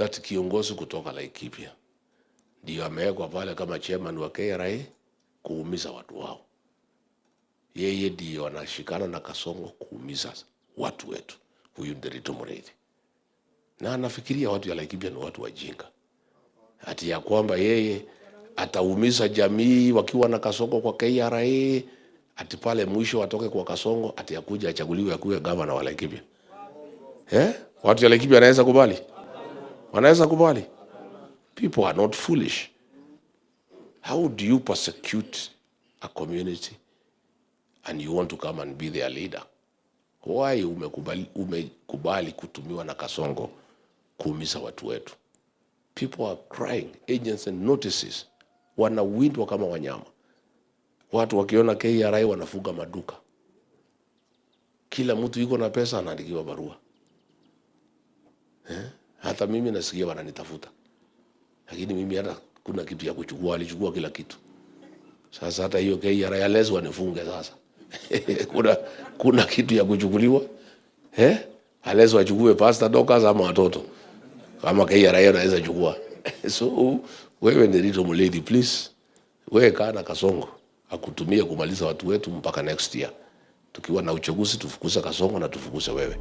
That kiongozi kutoka Laikipia ndio amewekwa pale kama chairman wa KRA kuumiza watu wao. Yeye ndio anashikana na Kasongo kuumiza watu wetu. Huyu Nderitu Muriithi, na anafikiria watu ya Laikipia ni watu wajinga, ati ya kwamba yeye ataumiza jamii wakiwa na Kasongo kwa KRA, ati pale mwisho atoke kwa Kasongo, ati akuja achaguliwe akuwe gavana wa Laikipia. Eh? Watu ya Laikipia wanaweza kubali? Wanaweza kubali? People are not foolish. How do you persecute a community and you want to come and be their leader? Why umekubali kutumiwa na Kasongo kuumiza watu wetu? People are crying, agents and notices, wanawindwa kama wanyama. Watu wakiona KRA wanafunga maduka. Kila mtu yuko na pesa anaandikiwa barua eh? Hata mimi nasikia wananitafuta, lakini mimi hata kuna kitu ya kuchukua, walichukua kila kitu. Sasa hata hiyo KRA unless wanifunge sasa. Kuna kitu ya kuchukuliwa eh? Unless wachukue Pastor Dorcas ama watoto, kama KRA anaweza chukua. So wewe Nderitu Muriithi, please, wewe kaa na Kasongo akutumie kumaliza watu wetu mpaka next year. Tukiwa na uchaguzi tufukuze Kasongo na tufukuze wewe.